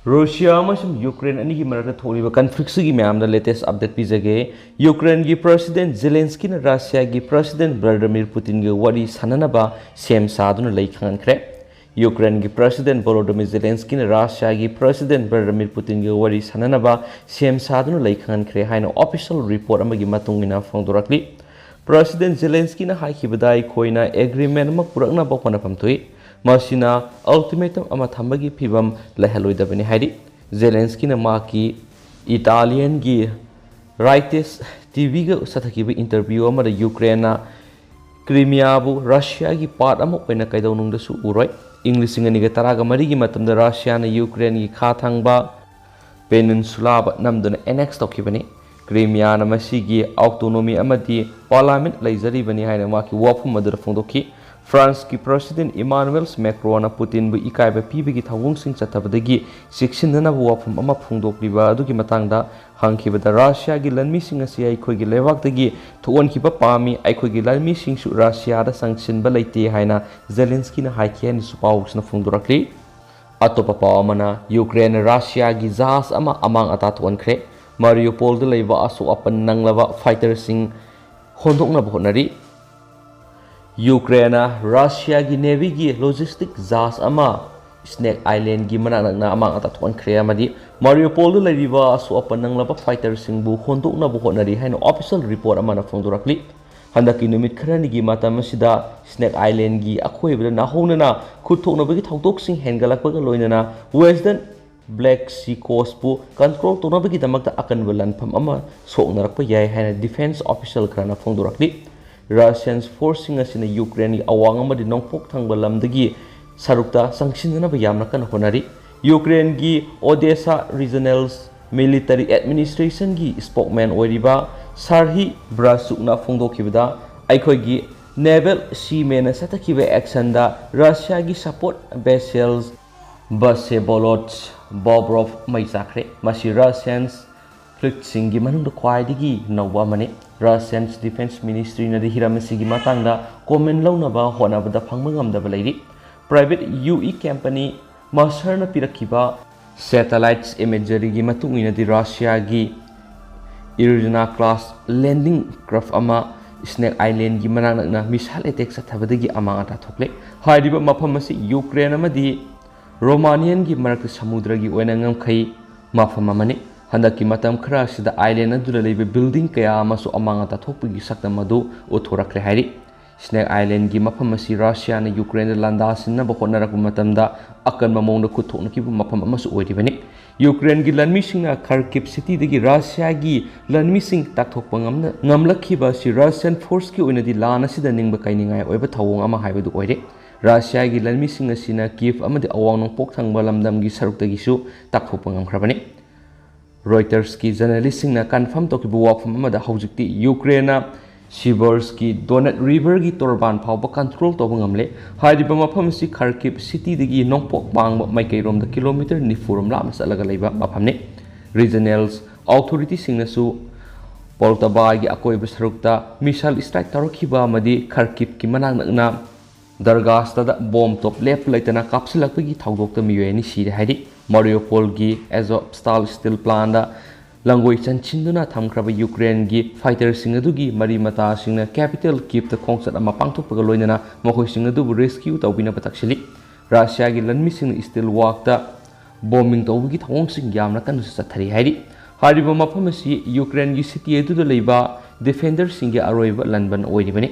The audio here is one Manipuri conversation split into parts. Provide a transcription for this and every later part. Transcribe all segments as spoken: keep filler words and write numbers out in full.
ꯔꯨꯁꯤꯌꯥ ꯑꯃꯁꯨꯡ ꯌꯨꯀ꯭ꯔꯦꯟ ꯑꯅꯤꯒꯤ ꯃꯔꯛꯇ ꯊꯣꯛꯂꯤꯕ ꯀꯟꯐ꯭ꯂꯤꯛꯁꯤꯒꯤ ꯃꯌꯥꯝꯗ ꯂꯦꯇꯦꯁ ꯑꯞꯗꯦꯠ ꯄꯤꯖꯒꯦ꯫ ꯌꯨꯀ꯭ꯔꯦꯟꯒꯤ ꯄ꯭ꯔꯁꯤꯗꯦꯟ ꯖꯦꯂꯦꯟꯁꯀꯤꯅ ꯔꯁꯤꯌꯥꯒꯤ ꯄ꯭ꯔꯁꯤꯗꯦꯟ ꯚ꯭ꯂꯥꯗꯤꯃꯤꯔ ꯄꯨꯇꯤꯟꯒ ꯋꯥꯔꯤ ꯁꯥꯟꯅꯅꯕ ꯁꯦꯝ ꯁꯥꯗꯨꯅ ꯂꯩ ꯈꯪꯍꯟꯈ꯭ꯔꯦ꯫ ꯌꯨꯀ꯭ꯔꯦꯟꯒꯤ ꯄ꯭ꯔꯁꯤꯗꯦꯟ ꯚꯣꯂꯣꯗꯤꯃꯤꯔ ꯖꯦꯂꯦꯟꯁꯀꯤꯅ ꯔꯁꯤꯌꯥꯒꯤ ꯄ꯭ꯔꯁꯤꯗꯦꯟ ꯚ꯭ꯂꯥꯗꯤꯃꯤꯔ ꯄꯨꯇꯤꯟꯒ ꯋꯥꯔꯤ ꯁꯥꯟꯅꯅꯕ ꯁꯦꯝ ꯁꯥꯗꯨꯅ ꯂꯩ ꯈꯪꯍꯟꯈ꯭ꯔꯦ ꯍꯥꯏꯅ ꯑꯣꯐꯤꯁꯤꯌꯦꯜ ꯔꯤꯄꯣꯔꯠ ꯑꯃꯒꯤ ꯃꯇꯨꯡ ꯏꯟꯅ ꯐꯣꯡꯗꯣꯔꯛꯂꯤ꯫ ꯄ꯭ꯔꯁꯤꯗꯦꯟ ꯖꯦꯂꯦꯟꯁꯀꯤꯅ ꯍꯥꯏꯈꯤꯕꯗ, ꯑꯩꯈꯣꯏꯅ ꯑꯦꯒ꯭ꯔꯤꯃꯦꯟ ꯑꯃ ꯄꯨꯔꯛꯅꯕ ꯍꯣꯠꯅꯐꯝ ꯊꯣꯛꯏ, ꯃꯁꯤꯅ ꯑꯜꯇꯤꯃꯦꯇꯝ ꯑꯃ ꯊꯝꯕꯒꯤ ꯐꯤꯚꯝ ꯂꯩꯍꯜꯂꯣꯏꯗꯕꯅꯤ ꯍꯥꯏꯔꯤ꯫ ꯖꯦꯂꯦꯟꯁꯀꯤꯅ ꯃꯍꯥꯛꯀꯤ ꯏꯇꯥꯂꯤꯌꯟꯒꯤ ꯔꯥꯏꯇꯦꯁ ꯇꯤꯚꯤꯒ ꯆꯠꯊꯈꯤꯕ ꯏꯟꯇꯔꯚ꯭ꯌꯨ ꯑꯃꯗ ꯌꯨꯀ꯭ꯔꯦꯟꯅ ꯀ꯭ꯔꯤꯃꯤꯌꯥꯕꯨ ꯔꯁꯤꯌꯥꯒꯤ ꯄꯥꯔꯠ ꯑꯃ ꯑꯣꯏꯅ ꯀꯩꯗꯧꯅꯨꯡꯗꯁꯨ ꯎꯔꯣꯏ꯫ ꯏꯪ ꯂꯤꯁꯤꯡ ꯑꯅꯤꯒ ꯇꯔꯥꯒ ꯃꯔꯤꯒꯤ ꯃꯇꯝꯗ ꯔꯁꯤꯌꯥꯅ ꯌꯨꯀ꯭ꯔꯦꯟꯒꯤ ꯈꯥ ꯊꯪꯕ ꯄꯦꯅꯤꯟꯁꯨꯂꯥꯕ ꯅꯝꯗꯨꯅ ꯑꯦꯅꯦꯛꯁ ꯇꯧꯈꯤꯕꯅꯤ꯫ ꯀ꯭ꯔꯤꯃꯤꯌꯥꯅ ꯃꯁꯤꯒꯤ ꯑꯣꯇꯣꯅꯣꯃꯤ ꯑꯃꯗꯤ ꯄꯥꯔꯂꯥꯃꯦꯟꯠ ꯂꯩꯖꯔꯤꯕꯅꯤ ꯍꯥꯏꯅ ꯃꯍꯥꯛꯀꯤ ꯋꯥꯐꯝ ꯑꯗꯨꯗ ꯐꯣꯡꯗꯣꯛꯈꯤ꯫ ꯐ꯭ꯔꯥꯟꯁꯀꯤ ꯄ꯭ꯔꯁꯤꯗꯦꯟꯠ ꯏꯃꯥꯅꯨꯑꯦꯜ ꯃꯦꯀ꯭ꯔꯣꯟꯅ ꯄꯨꯇꯤꯟꯕꯨ ꯏꯀꯥꯏꯕ ꯄꯤꯕꯒꯤ ꯊꯧꯑꯣꯡꯁꯤꯡ ꯆꯠꯊꯕꯗꯒꯤ ꯆꯦꯛꯁꯤꯟꯅꯅꯕ ꯋꯥꯐꯝ ꯑꯃ ꯐꯣꯡꯗꯣꯛꯂꯤꯕ ꯑꯗꯨꯒꯤ ꯃꯇꯥꯡꯗ ꯍꯪꯈꯤꯕꯗ, "ꯔꯁꯤꯌꯥꯒꯤ ꯂꯥꯟꯃꯤꯁꯤꯡ ꯑꯁꯤ ꯑꯩꯈꯣꯏꯒꯤ ꯂꯩꯕꯥꯛꯇꯒꯤ ꯊꯣꯛꯍꯟꯈꯤꯕ ꯄꯥꯝꯃꯤ꯫ ꯑꯩꯈꯣꯏꯒꯤ ꯂꯥꯟꯃꯤꯁꯤꯡꯁꯨ ꯔꯁꯤꯌꯥꯗ ꯆꯪꯁꯤꯟꯕ ꯂꯩꯇꯦ" ꯍꯥꯏꯅ ꯖꯦꯂꯦꯟꯁꯀꯤꯅ ꯍꯥꯏꯈꯤ ꯍꯥꯏꯅꯁꯨ ꯄꯥꯎꯁꯤꯅ ꯐꯣꯡꯗꯣꯔꯛꯂꯤ꯫ ꯑꯇꯣꯞꯄ ꯄꯥꯎ ꯑꯃꯅ, ꯌꯨꯀ꯭ꯔꯦꯟꯅ ꯔꯁꯤꯌꯥꯒꯤ ꯖꯍꯥꯖ ꯑꯃ ꯑꯃꯥꯡ ꯑꯇꯥ ꯊꯣꯛꯍꯟꯈ꯭ꯔꯦ꯫ ꯃꯥꯔꯤꯌꯨꯄꯣꯜꯗ ꯂꯩꯕ ꯑꯁꯣꯛ ꯑꯄꯟ ꯅꯪꯂꯕ ꯐꯥꯏꯇꯔꯁꯤꯡ ꯍꯣꯟꯗꯣꯛꯅꯕ ꯍꯣꯠꯅꯔꯤ꯫ ꯌꯨꯀ꯭ꯔꯦꯟꯅ ꯔꯁꯤꯌꯥꯒꯤ ꯅꯦꯚꯤꯒꯤ ꯂꯣꯖꯤꯁꯇꯤꯛ ꯖꯍꯥꯖ ꯑꯃ ꯁ꯭ꯅꯦꯛ ꯑꯥꯏꯂꯦꯟꯒꯤ ꯃꯅꯥꯛ ꯅꯛꯅ ꯑꯃꯥꯡ ꯑꯇꯥ ꯊꯣꯛꯍꯟꯈ꯭ꯔꯦ ꯑꯃꯗꯤ ꯃꯥꯔꯤꯌꯨꯄꯣꯜꯗ ꯂꯩꯔꯤꯕ ꯑꯁꯣꯛ ꯑꯄꯟ ꯅꯪꯂꯕ ꯐꯥꯏꯇꯔꯁꯤꯡꯕꯨ ꯍꯣꯟꯗꯣꯛꯅꯕ ꯍꯣꯠꯅꯔꯤ ꯍꯥꯏꯅ ꯑꯣꯐꯤꯁꯤꯌꯦꯜ ꯔꯤꯄꯣꯔꯠ ꯑꯃꯅ ꯐꯣꯡꯗꯣꯔꯛꯂꯤ꯫ ꯍꯟꯗꯛꯀꯤ ꯅꯨꯃꯤꯠ ꯈꯔꯅꯤꯒꯤ ꯃꯇꯝ ꯑꯁꯤꯗ ꯁ꯭ꯅꯦꯛ ꯑꯥꯏꯂꯦꯟꯒꯤ ꯑꯀꯣꯏꯕꯗ ꯅꯥꯍꯧꯅꯅ ꯈꯨꯠ ꯊꯣꯛꯅꯕꯒꯤ ꯊꯧꯗꯣꯛꯁꯤꯡ ꯍꯦꯟꯒꯠꯂꯛꯄꯒ ꯂꯣꯏꯅꯅ ꯋꯦꯁꯇꯔꯟ ꯕ꯭ꯂꯦꯛ ꯁꯤ ꯀꯣꯁꯄꯨ ꯀꯟꯇ꯭ꯔꯣꯜ ꯇꯧꯅꯕꯒꯤꯗꯃꯛꯇ ꯑꯀꯟꯕ ꯂꯥꯟꯐꯝ ꯑꯃ ꯁꯣꯛꯅꯔꯛꯄ ꯌꯥꯏ ꯍꯥꯏꯅ ꯗꯤꯐꯦꯟꯁ ꯑꯣꯐꯤꯁꯤꯌꯦꯜ ꯈꯔꯅ ꯐꯣꯡꯗꯣꯔꯛꯂꯤ꯫ ꯔꯁꯤꯌꯟ ꯐꯣꯔꯁꯁꯤꯡ ꯑꯁꯤꯅ ꯌꯨꯀ꯭ꯔꯦꯟꯒꯤ ꯑꯋꯥꯡ ꯑꯃꯗꯤ ꯅꯣꯡꯄꯣꯛ ꯊꯪꯕ ꯂꯝꯗꯒꯤ ꯁꯔꯨꯛꯇ ꯆꯪꯁꯤꯟꯅꯅꯕ ꯌꯥꯝꯅ ꯀꯟꯅ ꯍꯣꯠꯅꯔꯤ꯫ ꯌꯨꯀ꯭ꯔꯦꯟꯒꯤ ꯑꯣꯗꯦꯁꯥ ꯔꯤꯖꯅꯦꯜ ꯃꯤꯂꯤꯇꯔꯤ ꯑꯦꯗꯃꯤꯅꯤꯁꯇ꯭ꯔꯦꯁꯟꯒꯤ ꯁ꯭ꯄꯣꯛꯃꯦꯟ ꯑꯣꯏꯔꯤꯕ ꯁꯥꯔꯍꯤ ꯕ꯭ꯔꯥꯁꯨꯛꯅ ꯐꯣꯡꯗꯣꯛꯈꯤꯕꯗ, "ꯑꯩꯈꯣꯏꯒꯤ ꯅꯦꯚꯦꯜ ꯁꯤꯃꯦꯟꯅ ꯆꯠꯊꯈꯤꯕ ꯑꯦꯛꯁꯟꯗ ꯔꯁꯤꯌꯥꯒꯤ ꯁꯄꯣꯔꯠ ꯚꯦꯁꯦꯜ ꯕꯁꯦꯕꯣꯂꯣꯠ ꯕꯣꯕ꯭ꯔꯣꯞ ꯃꯩ ꯆꯥꯛꯈ꯭ꯔꯦ꯫ ꯃꯁꯤ ꯔꯁꯤꯌꯟ ꯐ꯭ꯂꯤꯠꯁꯤꯡꯒꯤ ꯃꯅꯨꯡꯗ ꯈ꯭ꯋꯥꯏꯗꯒꯤ ꯅꯧꯕ ꯑꯃꯅꯤ꯫ ꯔꯁꯤꯌꯟ ꯗꯤꯐꯦꯟꯁ ꯃꯤꯅꯤꯁꯇ꯭ꯔꯤꯅꯗꯤ ꯍꯤꯔꯝ ꯑꯁꯤꯒꯤ ꯃꯇꯥꯡꯗ ꯀꯣꯃꯦꯟ ꯂꯧꯅꯕ ꯍꯣꯠꯅꯕꯗ ꯐꯪꯕ ꯉꯝꯗꯕ ꯂꯩꯔꯤ꯫ ꯄ꯭ꯔꯥꯏꯚꯦꯠ ꯌꯨ ꯏ ꯀꯝꯄꯅꯤ ꯃꯁꯔꯅ ꯄꯤꯔꯛꯈꯤꯕ Satellites imageryꯒꯤ ꯃꯇꯨꯡ ꯏꯟꯅꯗꯤ ꯔꯁꯤꯌꯥꯒꯤ Iryna class landing craft ꯑꯃ Snake Islandꯒꯤ ꯃꯅꯥꯛ ꯅꯛꯅ missile attack ꯆꯠꯊꯕꯗꯒꯤ ꯑꯃꯥꯡ ꯑꯇꯥ ꯊꯣꯛꯂꯦ꯫ ꯍꯥꯏꯔꯤꯕ ꯃꯐꯝ ꯑꯁꯤ ꯌꯨꯀ꯭ꯔꯦꯟ ꯑꯃꯗꯤ ꯔꯣꯃꯥꯅꯤꯌꯟꯒꯤ ꯃꯔꯛꯇ ꯁꯃꯨꯗ꯭ꯔꯒꯤ ꯑꯣꯏꯅ ꯉꯝꯈꯩ ꯃꯐꯝ ꯑꯃꯅꯤ꯫ ꯍꯟꯗꯛꯀꯤ ꯃꯇꯝ ꯈꯔ ꯑꯁꯤꯗ island ꯑꯗꯨꯗ ꯂꯩꯕ building ꯀꯌꯥ ꯑꯃꯁꯨ ꯑꯃꯥꯡ ꯑꯇꯥ ꯊꯣꯛꯄꯒꯤ ꯁꯛꯇꯝ ꯑꯗꯨ ꯎꯠꯊꯣꯔꯛꯈ꯭ꯔꯦ ꯍꯥꯏꯔꯤ꯫ Snake Islandꯒꯤ ꯃꯐꯝ ꯑꯁꯤ ꯔꯁꯤꯌꯥꯅ ꯌꯨꯀ꯭ꯔꯦꯟꯗ ꯂꯥꯟꯗꯥꯁꯤꯟꯅꯕ ꯍꯣꯠꯅꯔꯛꯄ ꯃꯇꯝꯗ ꯑꯀꯟꯕ ꯃꯑꯣꯡꯗ ꯈꯨꯠ ꯊꯣꯛꯅꯈꯤꯕ ꯃꯐꯝ ꯑꯃꯁꯨ ꯑꯣꯏꯔꯤꯕꯅꯤ꯫ ꯌꯨꯀ꯭ꯔꯦꯟꯒꯤ ꯂꯥꯟꯃꯤꯁꯤꯡꯅ Kharkiv cityꯗꯒꯤ ꯔꯁꯤꯌꯥꯒꯤ ꯂꯥꯟꯃꯤꯁꯤꯡ ꯇꯥꯛꯊꯣꯛꯄ ꯉꯝꯅ-, ꯉꯝꯂꯛꯈꯤꯕ ꯑꯁꯤ Russian forceꯀꯤ ꯑꯣꯏꯅꯗꯤ ꯂꯥꯟ ꯑꯁꯤꯗ ꯅꯤꯡꯕ ꯀꯥꯏꯅꯤꯡꯉꯥꯏ ꯑꯣꯏꯕ ꯊꯧꯑꯣꯡ ꯑꯃ ꯍꯥꯏꯕꯗꯨ ꯑꯣꯏꯔꯦ꯫ ꯔꯁꯤꯌꯥꯒꯤ ꯂꯥꯟꯃꯤꯁꯤꯡ ꯑꯁꯤꯅ Kyiv ꯑꯃꯗꯤ ꯑꯋꯥꯡ ꯅꯣꯡꯄꯣꯛ ꯊꯪꯕ ꯂꯝꯗꯝꯒꯤ ꯁꯔꯨꯛꯇꯒꯤꯁꯨ ꯇꯥꯛꯊꯣꯛꯄ ꯉꯝꯈ꯭ꯔꯕꯅꯤ꯫ Reutersꯀꯤ journalistꯁꯤꯡꯅ confirm ꯇꯧꯈꯤꯕ ꯋꯥꯐꯝ ꯑꯃꯗ ꯍꯧꯖꯤꯛꯇꯤ ꯌꯨꯀ꯭ꯔꯦꯟꯅ Siversky Donets riverꯒꯤ ꯇꯣꯔꯕꯥꯟ ꯐꯥꯎꯕ control ꯇꯧꯕ ꯉꯝꯂꯦ꯫ ꯍꯥꯏꯔꯤꯕ ꯃꯐꯝ ꯑꯁꯤ Kharkiv cityꯗꯒꯤ ꯅꯣꯡꯄꯣꯛ ꯋꯥꯡꯃ ꯃꯥꯏꯀꯩꯔꯣꯝꯗ kilometre ꯅꯤꯐꯨ ꯔꯣꯝ ꯂꯥꯞꯅ ꯆꯠꯂꯒ ꯂꯩꯕ ꯃꯐꯝꯅꯤ꯫ Regional authorityꯁꯤꯡꯅꯁꯨ Poltavaꯒꯤ ꯑꯀꯣꯏꯕ ꯁꯔꯨꯛꯇ missile strike ꯇꯧꯔꯛꯈꯤꯕ ꯑꯃꯗꯤ Kharkivꯀꯤ ꯃꯅꯥꯛ ꯅꯛꯅ Dargastadꯗ ꯕꯣꯝ ꯇꯣꯞ ꯂꯦꯞꯄ ꯂꯩꯇꯅ ꯀꯥꯞꯁꯤꯜꯂꯛꯄꯒꯤ ꯊꯧꯗꯣꯛꯇ ꯃꯤꯑꯣꯏ ꯑꯅꯤ ꯁꯤꯔꯦ ꯍꯥꯏꯔꯤ꯫ Mariupolꯒꯤ Azovstal steel plantꯗ ꯂꯪꯒꯣꯏ ꯆꯟꯁꯤꯟꯗꯨꯅ ꯊꯝꯈ꯭ꯔꯕ ꯌꯨꯀ꯭ꯔꯦꯟꯒꯤ fighterꯁꯤꯡ ꯑꯗꯨꯒꯤ ꯃꯔꯤ ꯃꯇꯥꯁꯤꯡꯅ capital Kyivꯇ ꯈꯣꯡꯆꯠ ꯑꯃ ꯄꯥꯡꯊꯣꯛꯄꯒ ꯂꯣꯏꯅꯅ ꯃꯈꯣꯏꯁꯤꯡ ꯑꯗꯨꯕꯨ rescue ꯇꯧꯕꯤꯅꯕ ꯇꯛꯁꯤꯜꯂꯤ꯫ ꯔꯁꯤꯌꯥꯒꯤ ꯂꯥꯟꯃꯤꯁꯤꯡꯅ steel workꯇ bombing ꯇꯧꯕꯒꯤ ꯊꯧꯑꯣꯡꯁꯤꯡ ꯌꯥꯝꯅ ꯀꯟꯅꯁꯨ ꯆꯠꯊꯔꯤ ꯍꯥꯏꯔꯤ꯫ ꯍꯥꯏꯔꯤꯕ ꯃꯐꯝ ꯑꯁꯤ ꯌꯨꯀ꯭ꯔꯦꯟꯒꯤ city ꯑꯗꯨꯗ ꯂꯩꯕ defenderꯁꯤꯡꯒꯤ ꯑꯔꯣꯏꯕ ꯂꯥꯟꯕꯟ ꯑꯣꯏꯔꯤꯕꯅꯤ꯫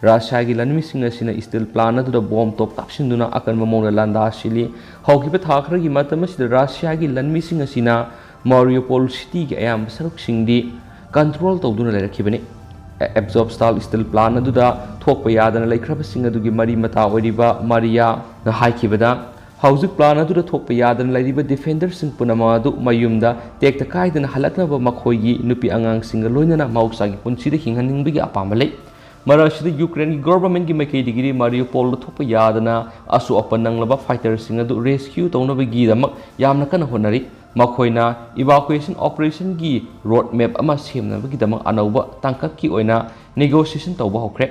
ꯔꯁꯤꯌꯥꯒꯤ ꯂꯥꯟꯃꯤꯁꯤꯡ ꯑꯁꯤꯅ steel plant ꯑꯗꯨꯗ ꯕꯣꯝ ꯇꯣꯞ ꯀꯥꯞꯁꯤꯟꯗꯨꯅ ꯑꯀꯟꯕ ꯃꯑꯣꯡꯗ ꯂꯥꯟꯗꯥ ꯁꯤꯜꯂꯤ꯫ ꯍꯧꯈꯤꯕ ꯊꯥ ꯈꯔꯒꯤ ꯃꯇꯝ ꯑꯁꯤꯗ ꯔꯁꯤꯌꯥꯒꯤ ꯂꯥꯟꯃꯤꯁꯤꯡ ꯑꯁꯤꯅ Mariupol cityꯒꯤ ꯑꯌꯥꯝꯕ ꯁꯔꯨꯛꯁꯤꯡꯗꯤ control ꯇꯧꯗꯨꯅ ꯂꯩꯔꯛꯈꯤꯕꯅꯤ꯫ Azovstal steel plant ꯑꯗꯨꯗ ꯊꯣꯛꯄ ꯌꯥꯗꯅ ꯂꯩꯈ꯭ꯔꯕꯁꯤꯡ ꯑꯗꯨꯒꯤ ꯃꯔꯤ ꯃꯇꯥ ꯑꯣꯏꯔꯤꯕ ꯃꯥꯔꯤꯌꯥꯅ ꯍꯥꯏꯈꯤꯕꯗ, "ꯍꯧꯖꯤꯛ plant ꯑꯗꯨꯗ ꯊꯣꯛꯄ ꯌꯥꯗꯅ ꯂꯩꯔꯤꯕ defenderꯁꯤꯡ ꯄꯨꯝꯅꯃꯛ ꯑꯗꯨ ꯃꯌꯨꯝꯗ ꯇꯦꯛꯇ ꯀꯥꯏꯗꯅ ꯍꯜꯂꯛꯅꯕ ꯃꯈꯣꯏꯒꯤ ꯅꯨꯄꯤ ꯑꯉꯥꯡꯁꯤꯡꯒ ꯂꯣꯏꯅꯅ ꯃꯍꯧꯁꯥꯒꯤ ꯄꯨꯟꯁꯤꯗ ꯍꯤꯡꯍꯟꯅꯤꯡꯕꯒꯤ ꯑꯄꯥꯝꯕ ꯂꯩ꯫ ꯃꯔꯛ ꯑꯁꯤꯗ ꯌꯨꯀ꯭ꯔꯦꯟꯒꯤ governmentꯀꯤ ꯃꯥꯏꯀꯩꯗꯒꯤꯗꯤ Mariupolꯗ ꯊꯣꯛꯄ ꯌꯥꯗꯅ ꯑꯁꯣꯛ ꯑꯄꯟ ꯅꯪꯂꯕ fighterꯁꯤꯡ ꯑꯗꯨ rescue ꯇꯧꯅꯕꯒꯤꯗꯃꯛ ꯌꯥꯝꯅ ꯀꯟꯅ ꯍꯣꯠꯅꯔꯤ꯫ ꯃꯈꯣꯏꯅ evacuation operationꯒꯤ road map ꯑꯃ ꯁꯦꯝꯅꯕꯒꯤꯗꯃꯛ ꯑꯅꯧꯕ ꯇꯥꯡꯀꯛꯀꯤ ꯑꯣꯏꯅ negotiation ꯇꯧꯕ ꯍꯧꯈ꯭ꯔꯦ꯫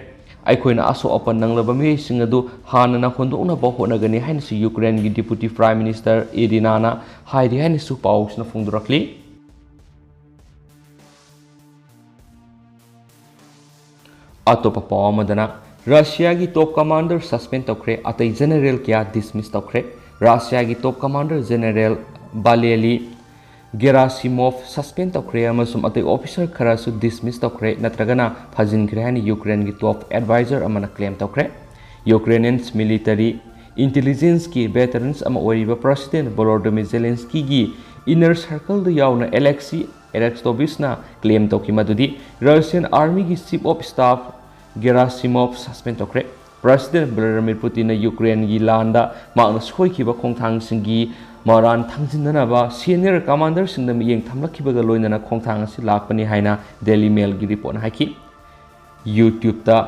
ꯑꯩꯈꯣꯏꯅ ꯑꯁꯣꯛ ꯑꯄꯟ ꯅꯪꯂꯕ ꯃꯤꯑꯣꯏꯁꯤꯡ ꯑꯗꯨ ꯍꯥꯟꯅꯅ ꯍꯨꯟꯗꯣꯛꯅꯕ ꯍꯣꯠꯅꯒꯅꯤ ꯍꯥꯏꯅꯁꯨ ꯌꯨꯀ꯭ꯔꯦꯟꯒꯤ Deputy Prime Minister Iryna ꯅ ꯍꯥꯏꯔꯤ ꯍꯥꯏꯅꯁꯨ ꯄꯥꯎꯁꯤꯅ ꯐꯣꯡꯗꯣꯔꯛꯂꯤ꯫ ꯑꯇꯣꯞꯄ ꯄꯥꯎ ꯑꯃꯗꯅ, ꯔꯁꯤꯌꯥꯒꯤ top commander suspend ꯇꯧꯈ꯭ꯔꯦ, ꯑꯇꯩ general ꯀꯌꯥ dismiss ꯇꯧꯈ꯭ꯔꯦ꯫ ꯔꯁꯤꯌꯥꯒꯤ top commander General Valery Gerasimov suspend ꯇꯧꯈ꯭ꯔꯦ ꯑꯃꯁꯨꯡ ꯑꯇꯩ officer ꯈꯔꯁꯨ dismiss ꯇꯧꯈ꯭ꯔꯦ ꯅꯠꯇ꯭ꯔꯒꯅ ꯐꯥꯖꯤꯟꯈ꯭ꯔꯦ ꯍꯥꯏꯅ ꯌꯨꯀ꯭ꯔꯦꯟꯒꯤ top advisor ꯑꯃꯅ claim ꯇꯧꯈ꯭ꯔꯦ꯫ Ukrainian military intelligence ꯀꯤ veterans ꯑꯃ ꯑꯣꯏꯔꯤꯕ President Volodymyr Zelensky ꯒꯤ inner circle ꯗ ꯌꯥꯎꯅ Alexei Arestovich ꯅ claim ꯇꯧꯈꯤ ꯃꯗꯨꯗꯤ Russian army ꯒꯤ chief of staff Gerasimov suspend ꯇꯧꯈ꯭ꯔꯦ꯫ President Vladimir Putin ꯅ ꯌꯨꯀ꯭ꯔꯦꯟꯒꯤ ꯂꯥꯟꯗ ꯃꯍꯥꯛꯅ ꯁꯣꯏꯈꯤꯕ ꯈꯣꯡꯊꯥꯡꯁꯤꯡꯒꯤ ꯃꯔꯥꯟ ꯊꯥꯡꯖꯤꯟꯅꯅꯕ senior commander ꯁꯤꯡꯗ ꯃꯤꯠꯌꯦꯡ ꯊꯝꯂꯛꯈꯤꯕꯒ ꯂꯣꯏꯅꯅ ꯈꯣꯡꯊꯥꯡ ꯑꯁꯤ ꯂꯥꯛꯄꯅꯤ ꯍꯥꯏꯅ Daily Mail ꯒꯤ report ꯅ ꯍꯥꯏꯈꯤ꯫ YouTube ꯇ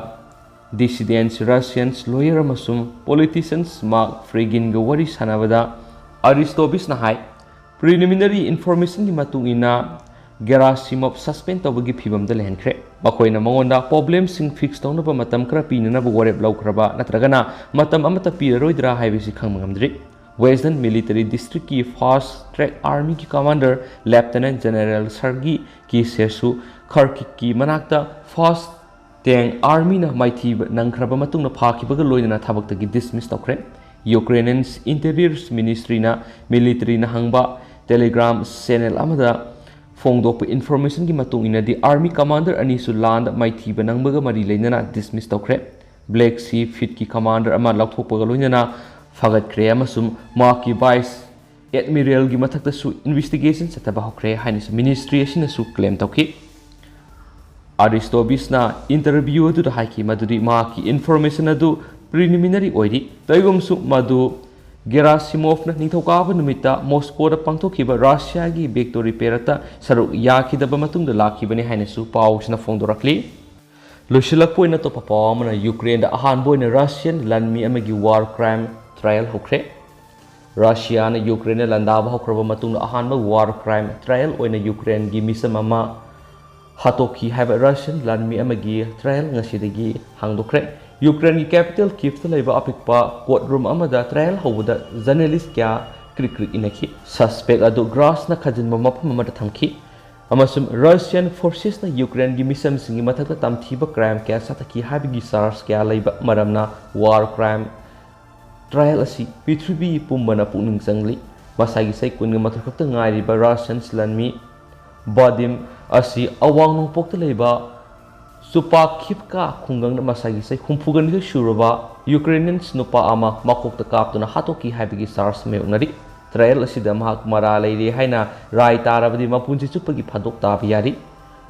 dissidents, Russians, lawyer ꯑꯃꯁꯨꯡ politicians Mark Frygin ꯒ ꯋꯥꯔꯤ ꯁꯥꯟꯅꯕꯗ Arestovich ꯅ ꯍꯥꯏ, preliminary information ꯒꯤ ꯃꯇꯨꯡ ꯏꯟꯅ Gerasimov suspend ꯇꯧꯕꯒꯤ ꯐꯤꯚꯝꯗ ꯂꯩꯍꯟꯈ꯭ꯔꯦ꯫ ꯃꯈꯣꯏꯅ ꯃꯉꯣꯟꯗ problem ꯁꯤꯡ fix ꯇꯧꯅꯕ ꯃꯇꯝ ꯈꯔ ꯄꯤꯅꯅꯕ ꯋꯥꯔꯦꯞ ꯂꯧꯈ꯭ꯔꯕ ꯅꯠꯇ꯭ꯔꯒꯅ ꯃꯇꯝ ꯑꯃꯠꯇ ꯄꯤꯔꯔꯣꯏꯗ꯭ꯔꯥ ꯍꯥꯏꯕꯁꯤ ꯈꯪꯕ ꯉꯝꯗ꯭ꯔꯤ꯫ Western Military District ꯀꯤ Fast Track Army ꯒꯤ commander Lieutenant General Sergei Kyshtsev ꯁꯨ Kharkiv ꯀꯤ ꯃꯅꯥꯛꯇ Fast Track Army ꯅ ꯃꯥꯏꯊꯤꯕ ꯅꯪꯈ꯭ꯔꯕ ꯃꯇꯨꯡꯗ ꯐꯥꯈꯤꯕꯒ ꯂꯣꯏꯅꯅ ꯊꯕꯛꯇꯒꯤ dismiss ꯇꯧꯈ꯭ꯔꯦ꯫ Ukrainian Interior Ministry ꯅ military ꯅ ꯍꯪꯕ Telegram channel ꯑꯃꯗ ꯐꯣꯡꯗꯣꯛꯄ information ꯒꯤ ꯃꯇꯨꯡ ꯏꯟꯅꯗꯤ army commander ꯑꯅꯤꯁꯨ ꯂꯥꯟꯗ ꯃꯥꯏꯊꯤꯕ ꯅꯪꯕꯒ ꯃꯔꯤ ꯂꯩꯅꯅ dismiss ꯇꯧꯈ꯭ꯔꯦ꯫ Black Sea Fleet ꯀꯤ commander ꯑꯃ ꯂꯧꯊꯣꯛꯄꯒ ꯂꯣꯏꯅꯅ ꯐꯒꯠꯈ꯭ꯔꯦ ꯑꯃꯁꯨꯡ ꯃꯍꯥꯛꯀꯤ vice admiral ꯒꯤ ꯃꯊꯛꯇꯁꯨ investigation ꯆꯠꯊꯕ ꯍꯧꯈ꯭ꯔꯦ ꯍꯥꯏꯅꯁꯨ ministry ꯑꯁꯤꯅꯁꯨ claim ꯇꯧꯈꯤ꯫ Arestovich ꯅ interview ꯑꯗꯨꯗ ꯍꯥꯏꯈꯤ ꯃꯗꯨꯗꯤ ꯃꯍꯥꯛꯀꯤ information ꯑꯗꯨ preliminary ꯑꯣꯏꯔꯤ꯫ ꯀꯔꯤꯒꯨꯝꯕꯁꯨ ꯃꯗꯨ Gerasimov ꯅ ꯅꯤꯡꯊꯧꯀꯥꯕ ꯅꯨꯃꯤꯠꯇ Moscow ꯗ ꯄꯥꯡꯊꯣꯛꯈꯤꯕ Russia ꯒꯤ victory parade ꯇ ꯁꯔꯨꯛ ꯌꯥꯈꯤꯗꯕ ꯃꯇꯨꯡꯗ ꯂꯥꯛꯈꯤꯕꯅꯤ ꯍꯥꯏꯅꯁꯨ ꯄꯥꯎꯁꯤꯅ ꯐꯣꯡꯗꯣꯔꯛꯂꯤ꯫ ꯂꯣꯏꯁꯤꯜꯂꯛꯄ ꯑꯣꯏꯅ ꯑꯇꯣꯞꯄ ꯄꯥꯎ ꯑꯃꯅ, ꯌꯨꯀ꯭ꯔꯦꯟꯗ ꯑꯍꯥꯟꯕ ꯑꯣꯏꯅ Russian ꯂꯥꯟꯃꯤ ꯑꯃꯒꯤ war crime trial ꯍꯧꯈ꯭ꯔꯦ꯫ ꯔꯁꯤꯌꯥꯅ ꯌꯨꯀ꯭ꯔꯦꯟꯗ ꯂꯥꯟꯗꯥꯕ ꯍꯧꯈ꯭ꯔꯕ ꯃꯇꯨꯡꯗ ꯑꯍꯥꯟꯕ war crime trial ꯑꯣꯏꯅ ꯌꯨꯀ꯭ꯔꯦꯟꯒꯤ ꯃꯤꯁꯝ ꯑꯃ ꯍꯥꯠꯇꯣꯛꯈꯤ ꯍꯥꯏꯕ ꯔꯁꯤꯌꯟ ꯂꯥꯟꯃꯤ ꯑꯃꯒꯤ ꯇ꯭ꯔꯥꯌꯦꯜ ꯉꯁꯤꯗꯒꯤ ꯍꯥꯡꯗꯣꯛꯈ꯭ꯔꯦ꯫ ꯌꯨꯀ꯭ꯔꯦꯟꯒꯤ ꯀꯦꯄꯤꯇꯦꯜ ꯀꯤꯞꯇ ꯂꯩꯕ ꯑꯄꯤꯛꯄ ꯀꯣꯔꯠ ꯔꯨꯝ ꯑꯃꯗ ꯇ꯭ꯔꯥꯌꯦꯜ ꯍꯧꯕꯗ ꯖꯔꯅꯦꯂꯤꯁ ꯀꯌꯥ ꯀ꯭ꯔꯤꯛ ꯀ꯭ꯔꯤꯛ ꯏꯟꯅꯈꯤ꯫ ꯁꯁꯄꯦꯛ ꯑꯗꯨ ꯒ꯭ꯔꯥꯁꯅ ꯈꯥꯖꯤꯟꯕ ꯃꯐꯝ ꯑꯃꯗ ꯊꯝꯈꯤ ꯑꯃꯁꯨꯡ ꯔꯁꯤꯌꯟ ꯐꯣꯔꯁꯦꯁꯅ ꯌꯨꯀ꯭ꯔꯦꯟꯒꯤ ꯃꯤꯆꯝꯁꯤꯡꯒꯤ ꯃꯊꯛꯇ ꯇꯝꯊꯤꯕ ꯀ꯭ꯔꯥꯏꯝ ꯀꯌꯥ ꯆꯠꯊꯈꯤ ꯍꯥꯏꯕꯒꯤ ꯆꯥꯔꯖ ꯀꯌꯥ ꯂꯩꯕ ꯃꯔꯝꯅ ꯋꯥꯔ ꯀ꯭ꯔꯥꯏꯝ ꯇ꯭ꯔꯥꯌꯦꯜ ꯑꯁꯤ ꯄ꯭ꯔꯤꯊꯤꯕꯤ ꯄꯨꯝꯕꯅ ꯄꯨꯛꯅꯤꯡ ꯆꯪꯂꯤ꯫ ꯃꯁꯥꯒꯤ ꯆꯍꯤ ꯀꯨꯟꯒ ꯃꯥꯊꯣꯏ ꯈꯛꯇ ꯉꯥꯏꯔꯤꯕ ꯔꯁꯤꯌꯟ ꯂꯥꯟꯃꯤ ꯕꯥꯗꯤꯝ ꯑꯁꯤ ꯑꯋꯥꯡ ꯅꯣꯡꯄꯣꯛꯇ ꯂꯩꯕ ꯆꯨꯄꯥꯈꯤꯞꯀꯥ ꯈꯨꯡꯒꯪꯗ ꯃꯁꯥꯒꯤ ꯆꯍꯤ ꯍꯨꯝꯐꯨꯒ ꯅꯤꯊꯣꯏ ꯁꯨꯔꯕ ꯌꯨꯀ꯭ꯔꯦꯅꯤꯌꯟ ꯅꯨꯄꯥ ꯑꯃ ꯃꯀꯣꯛꯇ ꯀꯥꯞꯇꯨꯅ ꯍꯥꯠꯇꯣꯛꯈꯤ ꯍꯥꯏꯕꯒꯤ ꯆꯥꯔꯖ ꯃꯥꯌꯣꯛꯅꯔꯤ꯫ ꯇ꯭ꯔꯥꯌꯦꯜ ꯑꯁꯤꯗ ꯃꯍꯥꯛ ꯃꯔꯥ ꯂꯩꯔꯦ ꯍꯥꯏꯅ ꯔꯥꯏ ꯇꯥꯔꯕꯗꯤ ꯃꯄꯨꯟꯁꯤ ꯆꯨꯞꯄꯒꯤ ꯐꯥꯗꯣꯛ ꯇꯥꯕ ꯌꯥꯔꯤ꯫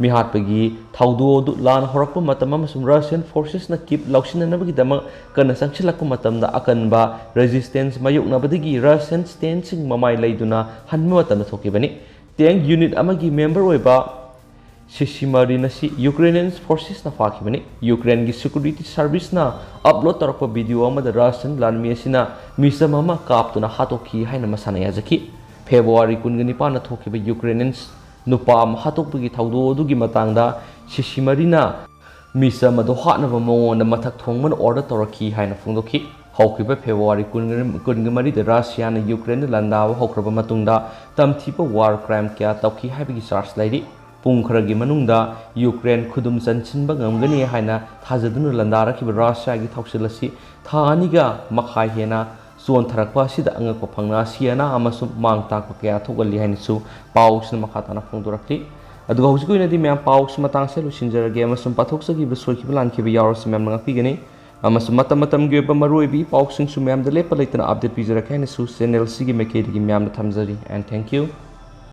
ꯃꯤꯍꯥꯠꯄꯒꯤ ꯊꯧꯗꯣꯛ ꯑꯗꯨ ꯂꯥꯟ ꯍꯧꯔꯛꯄ ꯃꯇꯝ ꯑꯃꯁꯨꯡ ꯔꯁꯤꯌꯟ ꯐꯣꯔꯁꯦꯁꯅ ꯀꯤꯞ ꯂꯧꯁꯤꯟꯅꯅꯕꯒꯤꯗꯃꯛ ꯀꯟꯅ ꯆꯪꯁꯤꯜꯂꯛꯄ ꯃꯇꯝꯗ ꯑꯀꯟꯕ ꯔꯦꯖꯤꯁꯇꯦꯟꯁ ꯃꯥꯌꯣꯛꯅꯕꯗꯒꯤ ꯔꯁꯤꯌꯟ ꯇꯦꯟꯁꯤꯡ ꯃꯃꯥꯏ ꯂꯩꯗꯨꯅ ꯍꯟꯕ ꯃꯇꯝꯗ ꯊꯣꯛꯈꯤꯕꯅꯤ꯫ ꯇꯦꯡ ꯌꯨꯅꯤꯠ ꯑꯃꯒꯤ ꯃꯦꯝꯕꯔ ꯑꯣꯏꯕ ꯁꯤꯁꯤꯃꯥꯔꯤꯟ ꯑꯁꯤ ꯌꯨꯀ꯭ꯔꯦꯅꯤꯌꯟ ꯐꯣꯔꯁꯦꯁꯅ ꯐꯥꯈꯤꯕꯅꯤ꯫ ꯌꯨꯀ꯭ꯔꯦꯟꯒꯤ ꯁꯦꯀ꯭ꯌꯨꯔꯤꯇꯤ ꯁꯔꯚꯤꯁꯅ ꯑꯞꯂꯣꯗ ꯇꯧꯔꯛꯄ ꯚꯤꯗꯤꯑꯣ ꯑꯃꯗ ꯔꯁꯤꯌꯟ ꯂꯥꯟꯃꯤ ꯑꯁꯤꯅ ꯃꯤꯆꯝ ꯑꯃ ꯀꯥꯞꯇꯨꯅ ꯍꯥꯠꯇꯣꯛꯈꯤ ꯍꯥꯏꯅ ꯃꯁꯥꯅ ꯌꯥꯖꯈꯤ꯫ ꯐꯦꯕ꯭ꯔꯨꯋꯥꯔꯤ ꯀꯨꯟꯒ ꯅꯤꯄꯥꯟꯗ ꯊꯣꯛꯈꯤꯕ ꯌꯨꯀ꯭ꯔꯦꯅꯤꯌꯟ ꯅꯨꯄꯥ ꯑꯃ ꯍꯥꯠꯇꯣꯛꯄꯒꯤ ꯊꯧꯗꯣꯛ ꯑꯗꯨꯒꯤ ꯃꯇꯥꯡꯗ ꯁꯤꯁꯤꯃꯥꯔꯤꯟꯅ ꯃꯤꯆꯝ ꯑꯗꯨ ꯍꯥꯠꯅꯕ ꯃꯉꯣꯟꯗ ꯃꯊꯛ ꯊꯣꯡꯕꯅ ꯑꯣꯔꯗꯔ ꯇꯧꯔꯛꯈꯤ ꯍꯥꯏꯅ ꯐꯣꯡꯗꯣꯛꯈꯤ꯫ ꯍꯧꯈꯤꯕ ꯐꯦꯕ꯭ꯔꯨꯋꯥꯔꯤ ꯀꯨꯟꯒ ꯃꯔꯤꯗ ꯔꯁꯤꯌꯥꯅ ꯌꯨꯀ꯭ꯔꯦꯟꯗ ꯂꯥꯟꯗꯥꯕ ꯍꯧꯈ꯭ꯔꯕ ꯃꯇꯨꯡꯗ ꯇꯝꯊꯤꯕ ꯋꯥꯔ ꯀ꯭ꯔꯥꯏꯝ ꯀꯌꯥ ꯇꯧꯈꯤ ꯍꯥꯏꯕꯒꯤ ꯆꯥꯔꯖ ꯂꯩꯔꯤ꯫ ꯄꯨꯡ ꯈꯔꯒꯤ ꯃꯅꯨꯡꯗ ꯌꯨꯀ꯭ꯔꯦꯟ ꯈꯨꯗꯨꯝ ꯆꯟꯁꯤꯟꯕ ꯉꯝꯒꯅꯤ ꯍꯥꯏꯅ ꯊꯥꯖꯗꯨꯅ ꯂꯥꯟꯗꯥꯔꯛꯈꯤꯕ ꯔꯁꯤꯌꯥꯒꯤ ꯊꯧꯁꯤꯜ ꯑꯁꯤ ꯊꯥ ꯑꯅꯤꯒ ꯃꯈꯥꯏ ꯍꯦꯟꯅ ꯆꯣꯟꯊꯔꯛꯄ ꯑꯁꯤꯗ ꯑꯉꯛꯄ ꯐꯪꯅ ꯑꯁꯤ ꯑꯅꯥ ꯑꯃꯁꯨꯡ ꯃꯥꯡ ꯇꯥꯛꯄ ꯀꯌꯥ ꯊꯣꯛꯍꯜꯂꯤ ꯍꯥꯏꯅꯁꯨ ꯄꯥꯎꯁꯤꯅ ꯃꯈꯥ ꯇꯥꯅ ꯐꯣꯡꯗꯣꯔꯛꯂꯤ꯫ ꯑꯗꯨꯒ ꯍꯧꯖꯤꯛꯀꯤ ꯑꯣꯏꯅꯗꯤ ꯃꯌꯥꯝ ꯄꯥꯎꯁꯤ ꯃꯇꯥꯡꯁꯤꯗ ꯂꯣꯏꯁꯤꯟꯖꯔꯒꯦ ꯑꯃꯁꯨꯡ ꯄꯥꯊꯣꯛꯆꯈꯤꯕ ꯁꯣꯏꯈꯤꯕ ꯂꯥꯟꯈꯤꯕ ꯌꯥꯎꯔꯁꯨ ꯃꯌꯥꯝꯅ ꯉꯥꯛꯄꯤꯒꯅꯤ꯫ ꯑꯃꯁꯨꯡ ꯃꯇꯝ ꯃꯇꯝꯒꯤ ꯑꯣꯏꯕ ꯃꯔꯨꯑꯣꯏꯕ ꯏ ꯄꯥꯎꯁꯤꯡꯁꯨ ꯃꯌꯥꯝꯗ ꯂꯦꯞꯄ ꯂꯩꯇꯅ ꯑꯞꯗꯦꯠ ꯄꯤꯖꯔꯛꯀꯦ ꯍꯥꯏꯅꯁꯨ ꯆꯦꯅꯦꯜꯁꯤꯒꯤ ꯃꯥꯏꯀꯩꯗꯒꯤ ꯃꯌꯥꯝꯗ ꯊꯝꯖꯔꯤ꯫ And thank you.